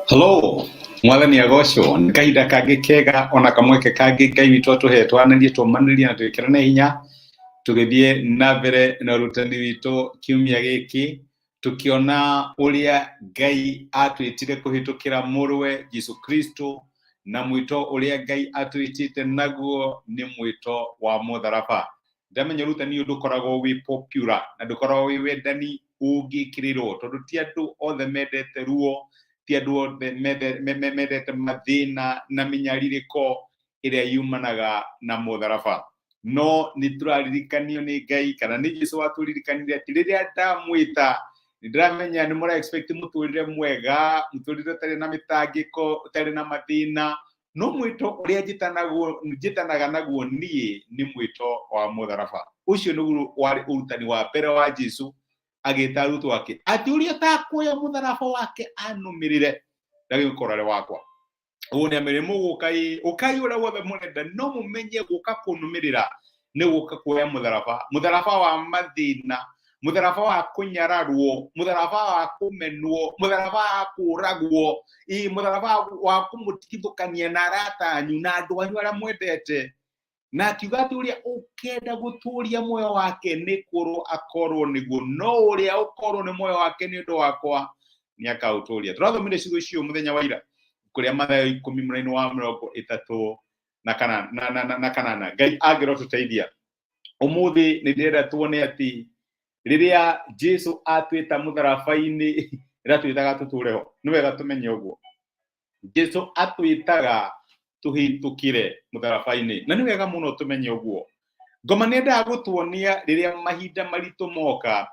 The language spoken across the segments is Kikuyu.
Hello, mwathani agocwo. Nĩ kahinda kangĩ kega ona kamweke kangĩ Ngai witũ atũhe twanĩrie, tũmanĩrie na twĩkĩrane hinya tũgĩthiĩ na mbere na ũrutani witũ kiumia gĩkĩ, tũkĩona ũrĩa Ngai atwĩtire kũhĩtũkĩra mũrũwe Jesu Kristo, na mwĩto ũrĩa Ngai atwĩtĩte naguo nĩ mwĩto wa mũtharaba. Ndamenya ũrutani ũyũ ndũkoragwo wĩ popular na ndũkoragwo wĩ wendani ũngĩkĩrĩrwo, tondũ ti andũ othe mendete ruo, ti andũ othe mendete mathĩna na mĩnyarirĩko ĩrĩa yumanaga na mũtharaba. No nĩ tũraririkanio nĩ Ngai, kana nĩ Jesu watũririkanire atĩ rĩrĩa ndamwĩta, nĩ ndĩramenya nĩ mũra expect mũtũrĩre mwega, mũtũrĩre ũtarĩ na mĩtangĩko, ũtarĩ na mathĩna, no mwĩto ũrĩa njĩtanaga naguo niĩ nĩ mwĩto wa mũtharaba. Ũcio nĩguo warĩ ũrutani wa mbere wa Jesu agĩta arutwo ake atĩ ũrĩa ũtakuoya mũtharaba wake anũmĩrĩre ndagĩgũkorwo arĩ wakwa. Ũguo nĩ amĩrĩ mũgũka ĩ ũkai ũrĩa wothe mũrenda, no mũmenye gũka kũnũmĩrĩra nĩ gũka kuoya mũtharaba, mũtharaba wa mathĩna, mũtharaba wa kũnyararwo, mũtharaba wa kũmenwo, mũtharaba wa kũragwo, ĩ mũtharaba wa kũmũtigithũkania na arata anyu na andũ anyu arĩa mwendete. Na akiuga atĩ ũrĩa ũkenda gũtũria muoyo wake nĩ kũrwo akorwo nĩguo, no ũrĩa ũkorwo nĩ muoyo wake nĩ ũndũ wakwa nĩ akaũtũria. Tũrathomire ciugo icio mũthenya wa ira kũrĩa Mathayo 10 mũraini wa 35 na kanana. Ngai angĩrotũteithia ũmũthĩ nĩ ndĩrenda tuone atĩ rĩrĩa Jesu atwĩta mũtharaba-inĩ, ĩratwĩtaga tũtũre ho. Nĩ wega tũmenye ũguo. Jesu atwĩtaga tũhĩtũkĩre mũtharaba-inĩ, na nĩ wega mũno tũmenye ũguo. Ngoma nĩ endaga gũtuonia rĩrĩa mahinda maritũ moka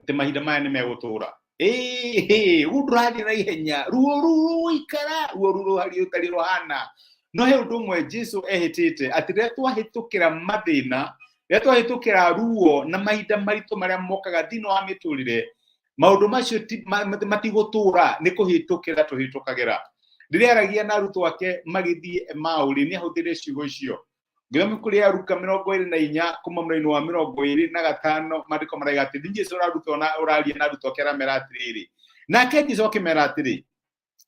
atĩ mahinda maya nĩ megũtũra. Ĩĩ, ũguo ndũrathiĩ na ihenya, ruo rũu rũgũikara, ruo rũu rũhari ũtarĩ rũhana. No he ũndũ ũmwe Jesu ehĩtĩte atĩ rĩrĩa twahĩtũkĩra mathĩna, rĩrĩa twahĩtũkĩra ruo na mahinda maritũ marĩa mokaga thĩinĩ wa mĩtũrĩre, maũndũ macio matigũtũra, nĩ kũhĩtũkĩra tũhĩtũkagĩra. Rĩrĩa aragia na arutwo ake magĩthiĩ Emau rĩ, nĩ ahũthĩrire ciugo icio. Ngĩthoma ibuku rĩa Luka 24 kuma mũraini wa 25, maandĩko maraiga atĩ nĩ Jesu ũrarutwo na ũraria na arutwo ake, aramera atĩrĩrĩ, nake Jesu akĩmera atĩrĩ,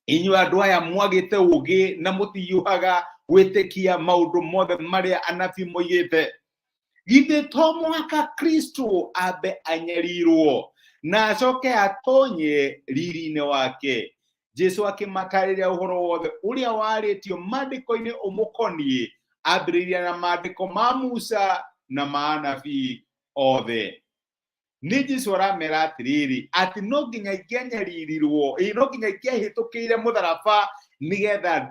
inyuĩ andũ aya mwagĩte ũũgĩ na mũtihiũhaga gwĩtĩkia maũndũ mothe marĩa anabii moigĩte. Githĩ to mũhaka Kristo ambe anyarirwo na acoke atonye riri-inĩ wake? Jesu akĩmatarĩria ũhoro wothe ũrĩa warĩtio maandĩko-inĩ ũmũkoniĩ, ambĩrĩria na maandĩko ma Musa na ma anabii othe. Nĩ Jesu aramera atĩrĩrĩ, atĩ no nginya ingĩanyaririrwo, ĩ no nginya ingĩahĩtũkĩire mũtharaba nĩgetha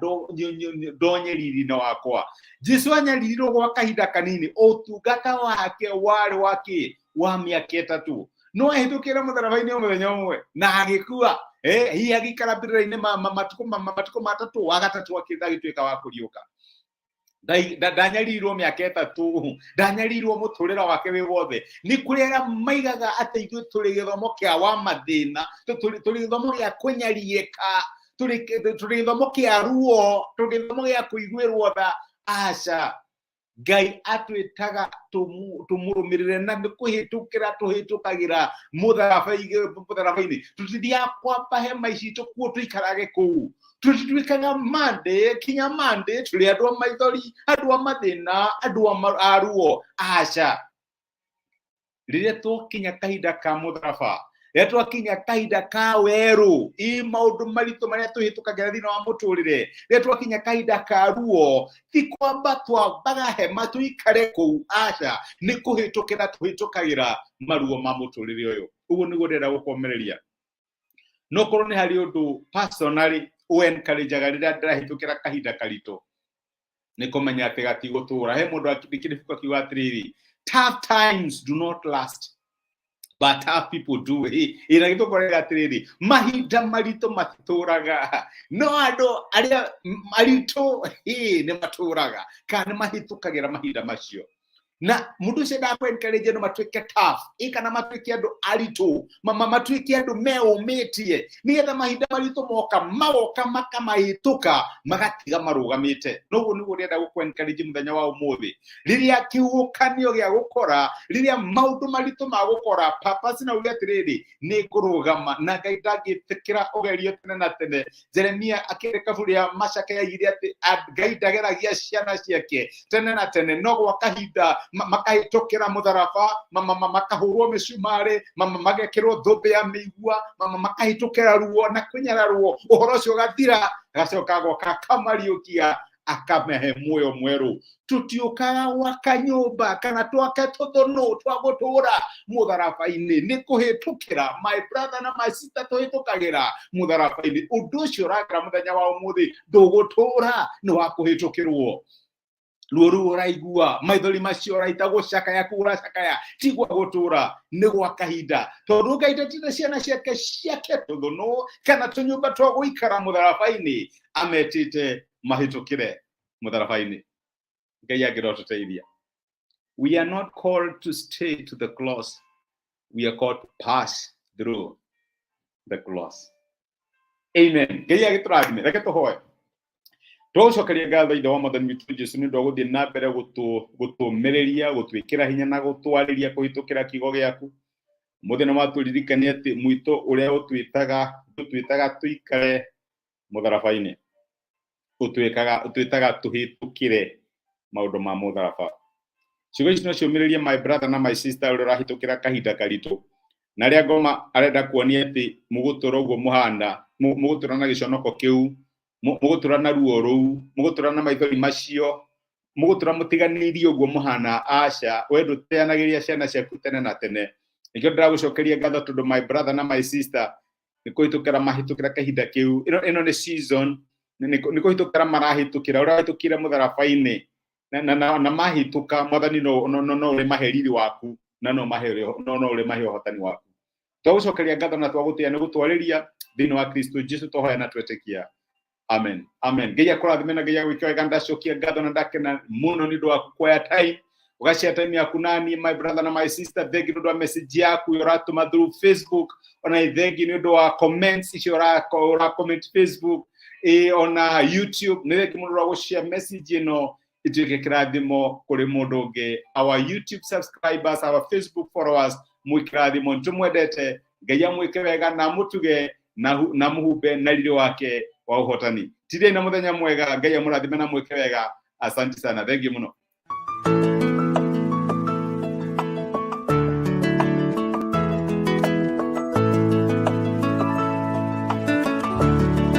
ndonye riri-inĩ wakwa. Jesu anyaririrwo gwa kahinda kanini, ũtungata wake warĩ wa kĩ? Wa mĩaka 3. No ahĩtũkĩire mũtharaba-inĩ o mũthenya ũmwe na agĩkua. Hihi agĩikara mbĩrĩra-inĩ matukũ matatũ, wa gatatũ agĩtuĩka wa kũriũka. Ndanyarirwo mĩaka 3, ndanyarirwo mũtũrĩre wake wĩ wothe. Nĩ kũrĩ arĩa maigaga atĩ ithuĩ tũrĩ gĩthomo kĩa wa mathĩna, tũrĩ gĩthomo gĩa kũnyariĩka, tũrĩ gĩthomo kĩa ruo, tũrĩ gĩthomo gĩa kũiguĩrwo tha. Aca, Ngai atwĩtaga tũmũrũmĩrĩre na nĩ kũhĩtũkĩra tũhĩtũkagĩra mũtharaba-inĩ. Tũtithiaga kwamba hema ici tũkuo tũikarage kũu, tũtituĩkaga mande kinya mande, tũrĩ andũ a maithori, andũ a mathĩna, andũ a ruo. Aca, rĩrĩa twakinya kahinda ka mũtharaba, rĩrĩa twakinya kahinda ka werũ, i maũndũ maritũ marĩa tũhĩtũkagĩra thĩinĩ wa mũtũrĩre, rĩrĩa twakinya kahinda ka ruo, ti kwamba twambaga hema tũikare kũu. Aca, nĩ kũhĩtũkĩra tũhĩtũkagĩra maruo ma mũtũrĩre ũyũ. Ũguo nĩguo ndĩrenda gũkũmĩrĩria. No korwo nĩ harĩ ũndũ personally ũ-encourage-aga rĩrĩa ndĩrahĩtũkĩra kahinda karitũ, nĩ kũmenya atĩ gatigũtũra. He mũndũ akĩndĩkire ibuku akiuga atĩrĩrĩ, tough times do not last but tough people do. Ĩ na gĩtũkorega atĩrĩrĩ, mahinda maritũ matitũraga, no andũ arĩa maritũ nĩ matũraga kana nĩ mahĩtũkagĩra mahinda macio. Na mundu ucio endaga kũ encourage andũ matuĩke tough, ĩ kana matuĩke andũ aritũ, matuĩke andũ meũmĩtie, nĩgetha mahinda maritũ moka magoka makamahĩtũka, magatiga marũgamĩte. Noguo nĩguo ndĩrenda gũkũ encourage mũthenya wa ũmũthĩ, rĩrĩa kĩhuhũkanio gĩa gũkora, rĩrĩa maũndũ maritũ ma gũkora, purpose na uge atĩrĩrĩ, nĩ ngũrũgama, na Ngai ndangĩtĩkĩra ũgerio tene na tene. Jeremia akĩandĩka ibuku rĩa Macakaya aigire atĩ Ngai ndageragia ciana ciake tene na tene, no gwa kahinda makahĩtũkĩra mũtharaba, makahũrwo mĩcumarĩ, magekĩrwo thũmbĩ ya mĩigua, makahĩtũkĩra ruo na kũnyararwo, ũhoro ũcio ũgathira, agacoka agoka akamariũkia, akamahe muoyo mwerũ. Tũtiũkaga gwaka nyũmba kana twake tũthũnũ twa gũtũra mũtharaba-inĩ, nĩ kũhĩtũkĩra, my brother na my sister, tũhĩtũkagĩra mũtharaba-inĩ. Ũndũ ũcio ũragera mũthenya wa ũmũthĩ ndũgũtũra, nĩ wa kũhĩtũkĩrwo. Ruo rũu ũraigua, maithori macio ũraita, gũcakaya kũu ũracakaya, ti gwa gũtũra, nĩ gwa kahinda, tondũ Ngai ndatire ciana ciake ciake tũthũnũ kana tũnyũmba twa gũikara mũtharaba-inĩ, ametĩte mahĩtũkĩre mũtharaba-inĩ. Ngai angĩrotũteithia. We are not called to stay to the cross, we are called to pass through the cross. Amen. Ngai agĩtũrathime. Reke tũhoe. Tũgũcokeria ngatho Ithe wa Mwathani witũ Jesu nĩ ũndũ wa gũthiĩ na mbere gũtũmĩrĩria, gũtwĩkĩra hinya na gũtwarĩria kũhĩtũkĩra kiugo gĩaku. Mũthĩ nĩ watũririkania atĩ mwito ũrĩa ũtwĩtaga, ndũtwĩtaga tũikare mũtharaba-inĩ, ũtwĩtaga tũhĩtũkĩre maũndũ ma mũtharaba. Ciugo ici no ciũmĩrĩrie my brother na my sister ũrĩa ũrahĩtũkĩra kahinda karitũ, na rĩa ngoma arenda kuonia atĩ mũgũtũra ũguo mũhana, mũgũtũra na gĩconoko kĩu, mũgũtũra na ruo rũu, mũgũtũra na maithori macio, mũgũtũra mũtiganĩirie ũguo mũhana. Aca, we ndũteanagĩria ciana ciaku tene na tene. Nĩkĩo ndĩragũcokeria ngatho, tondũ my brother na my sister nĩ kũhĩtũkĩra mahĩtũkĩra kahinda kĩu. Ĩno nĩ season, nĩ kũhĩtũkĩra marahĩtũkĩra, ũrĩa wahĩtũkire mũtharaba-inĩ na mahĩtũka, Mwathani no ũrĩ mahe riri waku na no ũrĩ mahe ũhotani waku. Twagũcokeria ngatho na twagũtĩĩa nĩ gũtwarĩria thĩinĩ wa Kristo Jesu twahoya na twetĩkia. Amen, amen. Ngai akũrathime na Ngai agwĩke wega. Ndacokia ngatho na ndakena mũno nĩ ũndũ waku kuoya time, ũgashare time yaku nani, my brother na my sister. Thengi nĩ ũndũ wa message yaku ũratũma through Facebook, ona thengi nĩ ũndũ wa comments icio ũra comment Facebook, ona YouTube. Nĩ thengi mũno ũndũ wa gũshare message ĩno ituĩke kĩrathimo kũrĩ mũndũ ũngĩ. Our YouTube subscribers, our Facebook followers, mwĩ kĩrathimo, nĩtũmwendete. Ngai amwĩke wega na amũtuge na mũhumbe na riri wake wa ũhotani. Tindai na mũthenya mwega. Ngai amũrathime na mwĩke wega. Asante sana, thengi mũno.